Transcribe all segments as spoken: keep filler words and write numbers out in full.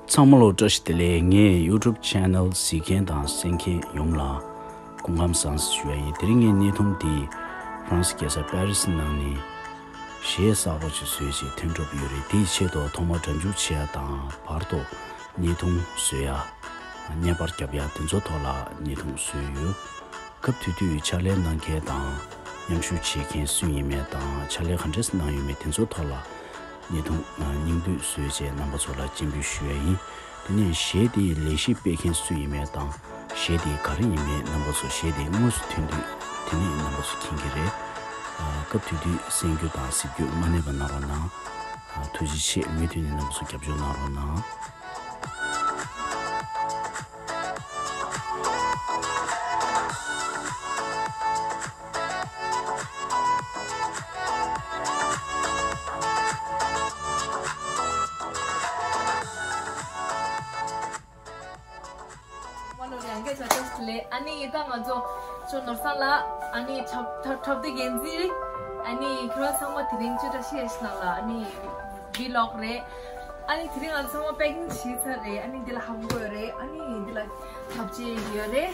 ཚང་མ་ལ་བཀྲ་ཤིས་བདེ་ལེགས། ངའི་YouTube channel གཟིགས་མཁན་དང་གསན་མཁན་ཡོངས་ལ་སྐུ་ཁམས་བཟང་ཞུ་ཡ་ཡིན། དེ་རིང་ངའི་བརྙན་ཐུང་འདི་ཧྥ་རན་སི་རྒྱལ་ས་པེ་རི་སི་ནང་ནས་གཞས་གསར་པ་ཅིག་བཟོས་བྱས་ཐོན་གྲབས་ཡོད་རེད། དེའི་ཆེད་དུ་ཐོག་མར་སྒྲ་འཇུག་བྱེད་ཡ་དང་བར་དུ་བརྙན་ཐུང་བཟོ་ཡ། བརྙན་པར་རྒྱབ་ཡ་དེ་ཚོ་ཐོག་ལ་བརྙན་ཐུང་བཟོས་ཡོད། སྐབས་དེ་དུས་ཕྱག་ལས་གནང་མཁན་དང་མཉམ་ཞུགས་བྱེད་མཁན་སུ་ཡིན་མིན་དང་ཕྱག་ལས་ག་འདྲས་གནང་ཡོད་མེད་དེ་ཚོ་ཐོག་ལ་བརྙན་ཐུང་སྙིང་བསྡུས་བཟོས་བྱས་རྣམ་པ་ཚོ་ལ་སྤྱན་འབུལ་ཞུ་ཡ་ཡིན། དེ་ནས་གཞས་དེའི་ལེགས་བཤད་སྤེལ་མཁན་སུ་ཡིན་མིན་དང་གཞས་དེ་ག་རེ་ཡིན་མིན་རྣམ་པ་ཚོ་གཞས་དེ་དངོས་སུ་ཐོན་དུས་དེ་ནས་རྣམ་པ་ཚོ་མཁྱེན་གྱི་རེད། སྐབས་དེ་དུས་གསན་རྒྱུ་དང་གཟིགས་རྒྱུ་མ་བསླད་པ་གནང་རོགས་གནང་། ཐུགས་རྗེ་ཆེ། མུ་མཐུད་ནས་རྣམ་པ་ཚོ་རྒྱབ་སྐྱོར་གནང་རོགས་གནང་། མ་ནོར་ཡང་སྐད་ཆ་ཏོག་ཙམ་ལས། ཨ་ནི་ད་ང་ཚོ་ཅོ་ནོར་བཟང་ལགས། ཨ་ནི་འཁྲབ་འཁྲབ་འཁྲབ་སྟོན་འགན་འཛིན། ཨ་ནི་ཁྱོད་རང་ཚང་མ་དེ་རིང་ཅོ་བཀྲ་ཤིས་ཨེ་ཤི་ནང་ལ་ཨ་ནི་ཝི་ལོག་རེད། ཨ་ནི་དེ་རིང་ང་ཚང་མ་པེ་ཀིང་བྱས་ཚར་རེད། ཨ་ནི་འདི་ལ་ཧམ་དགོས་རེད། ཨ་ནི་འདི་ལ་འཁྲབ་བྱེད་ཡོད་རེད།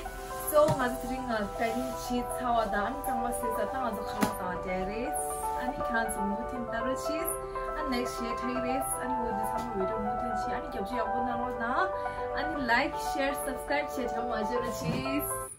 སོ་ང་ཚོ་དེ་རིང་ང་པེ་ཀིང་བྱས་ཚར་བ་དང་ཨ་ནི་གཙང་མ་བཟས་ཚར། ད་ང་ཚོ་ཁ་ལག་ཟ་བར་བསྡད་རེད། ཨ་ནི་ཁྱེད་རང་ཚོ་མུ་མཐུད་ལྟ་རོགས་བྱེད། ཨ་ནི་ནེག་སི་ཊི་ཡར་ཊེག་རེད། ཨ་ནི་ལོ་འདི་ཚང་མ་བི་ཌི་ཡོ་མུ་མཐུད་བྱེད། ཨ་ནི་རྒྱབ་སྐྱོར་ཡག་པོ་གནང་རོགས་གནང་། ཨ་ནི་ལའིཀ་ཤེར་སབ་སི་ཀ་རའིབ་བྱེད་དེ་མ་བརྗེད་རོགས་བྱེད།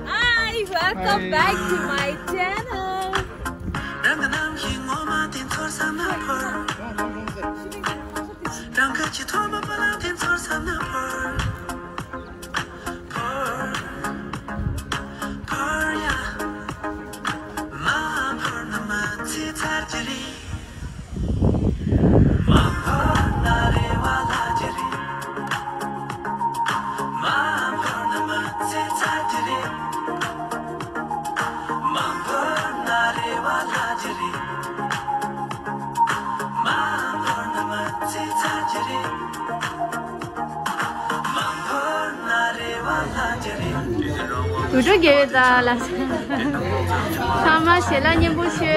Hi, welcome back to my channel. དུད་འགྲོ་རྒྱལ་བའི་རྩ་ལ། ཚང་མ་ཞལ་ལག་སྙན་པོ་ཞུ།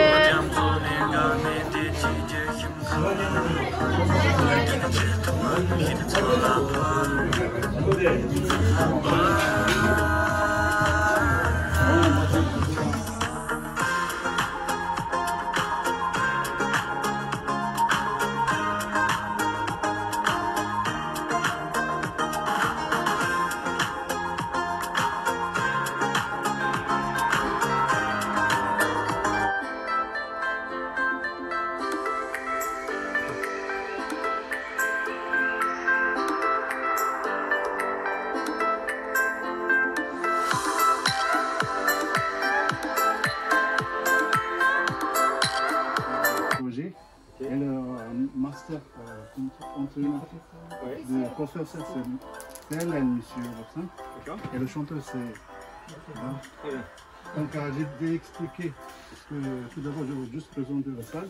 Projet. Et le, euh, master, euh, entraîneur, ouais, de professeur, c'est Pelle et Monsieur Robson. D'accord. Et le chanteur, c'est, euh, Donc, euh, j'ai j'ai expliqué que tout d'abord, je vais juste présenter la salle.